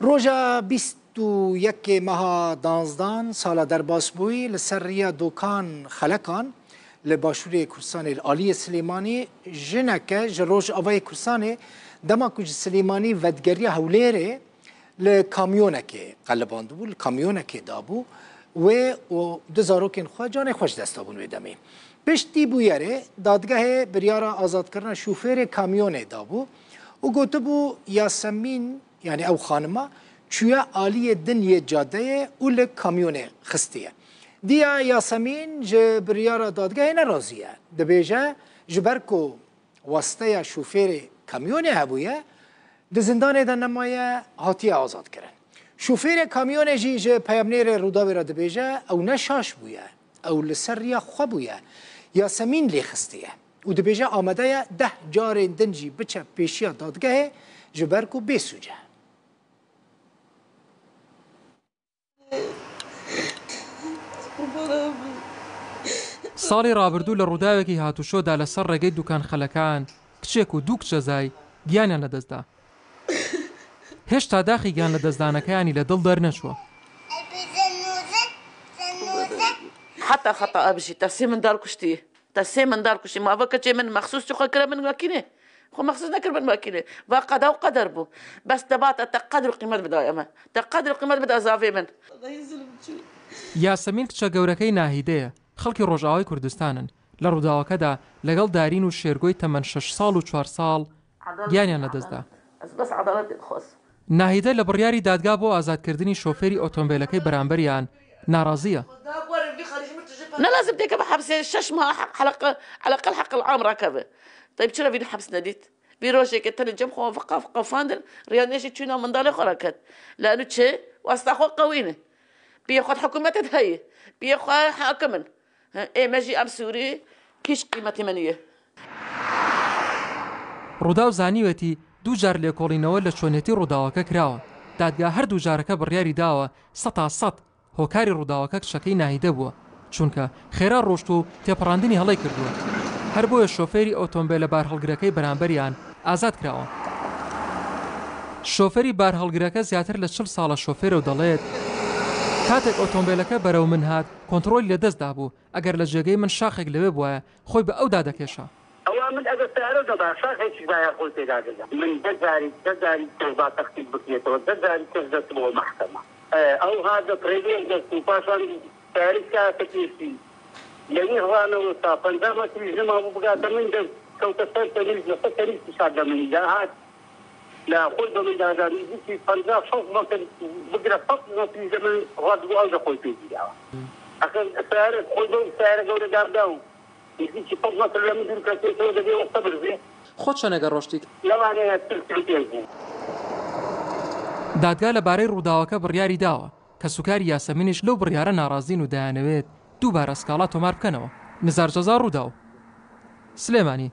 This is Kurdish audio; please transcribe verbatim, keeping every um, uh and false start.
Roja bîst û yekê meha danzdan sala derbasbûyî li ser riya Dokan Xelekan li başûrê Kurdistanê li aliyê Silêmanî jineke ji Rojavayê Kurdistanê dema ku ji Silêmanî vedigeriya Hewlêrê li kamyonekê qelibandibû, li kamyonekê dabû wê û du zarokên xwe canê xwe ji dest dabûn wê demê. Piştî bûyerê dadgehê biryara azadkirina şofêrê kamyonê dabû û gotibû Yasemîn, yanî ew xanima, çûye aliyê din yê cadeyê û li kamyonê xistiye. Diya Yasemîn ji biryara dadgehê nerazî ye. Dibêje, ji ber ku westeya şofêrê kamyonê hebûye, di zindanê de nemaye, hatiye azadkirin. Şofêrê kamyonê jî ji peyamnêrê Rûdawê re dibêje, ew ne şaş bûye, ew li ser riya xwe bûye. Yasemîn lê xistiye û dibêje amade ye deh carên din jî biçe pêşiya dadgehê, ji ber ku bêsûc e. ساڵی ڕابردوو لە ڕووداوێکی هاتوچۆدا لەسەر ڕێگەی دوکان خەلەکان کچێک و دوو کچە زای گیانیان لەدەستدا. هێشتا داخی گیان لەدەستدانەکەیانی لە دڵ دەرنەچووە. Heta xeta a bijî, te sê min dar kuştî. Te sê min dar kuştî. Ma va keçê min mexsûs çi xwe kire min makîne? Xwe mexsûs nekir min makîne. Va qeda û qeder bû. Bes te ba te, te qedr û qîmet bida me. Te qedr û qîmet bida zavê min. یاسەمین کچە گەورەکەی ناهیدەیە. خەڵکی ڕۆژئاوای کوردستانن. لە ڕووداوەکەدا لەگەڵ دارین و شێرگۆی تەمەن شەش ساڵ و چوار ساڵ گیانیان لەدەستدا. ناهیدە لە بڕیاری دادگا بۆ ئازادکردنی شۆفێری ئۆتۆمبێلەکەی بەرامبەریان ناڕازییە. نەلازم تێکە بە حەبسێ شەش ماه حەلەقە عەلەقەل حەقل عام ڕاکەبێ. تەیب چرا vî حەبس نەدیت؟ Vî rojekê tenê cem xwe viqa viqa fandin, riya nêşî çûna mindalê xwe re ket. Li enu çi? Wasta xwe qewîne. Piyê xwe di hikûmetê de heye. Piyê xwe hakim in. Ê me jî em Sûrî hîç qîmetê me niye. ڕووداو زانیوێتی دوو جار لێکۆڵینەوە لە چۆنێتی ڕووداوەکە کراوە. دادگا هەردوو جارەکە بڕیاری داوە سەتا سەد هۆکاری ڕووداوەکە کچەکەی ناهیدە بووە، چونکە خێرا ڕۆشت و تێپەڕاندنی هەڵەی کردووە. هەر بۆیە شۆفێری ئۆتۆمبێلە بارهەڵگرەکەی بەرامبەریان ئازاد کراوە. شۆفێری بارهەڵگرەکە زیاتر لە چل ساڵە شۆفێرە و دەڵێت، کاتێک ئۆتۆمبێلەکە بەرەو من هات، کۆنتڕۆلی لەدەست دابوو، ئەگەر لە جێگەی من شاخێک لەوێ بوایە، خۆی بە ئەودا دەکێشا. ئەوا من ئەگەر سیارە دەبا شاخێکی بایە خۆی پێدا دەدا. من دە جاری، دە جاری کەس با تەختی بکرێتەوە، دە جاری کەس دەچمەوە مەحکەمە. ئەوها دەپڕێنێ دەست و پاشان سیارەی کاتە پێشی لە نێ هەڵانەوە تا پەنجا مەتریش نەمابوو بگاتە من، دەست کەوتە سەر تەنیشت، لە سەر تەنیشتی شاد لە منی داهات. لە خۆی بە منی دادا نزیکی پەنجا شەست مەتر، بگرە سەد مەتریش لە من ڕادبوو، ئەو لە خۆی پێ گیراوە. ئەخر سیارە خۆی بەو سیارە گەورە دابدا و نزیکی سەد مەتر لە من دوور کەوتێتەوە، دەبێ وە سەبر بێ. خۆ چەنەگە ڕۆشتیت؟ لەوانەیە چل چل پێنج بێ. دادگا لەبارەی ڕووداوەکە بڕیاری داوە. کەسوکاری یاسەمینیش لەو بڕیارە ناڕازین و دەیانەوێت دووبارە سکاڵا تۆمار بکەنەوە. نزار جەزا، ڕووداو، سلێمانی.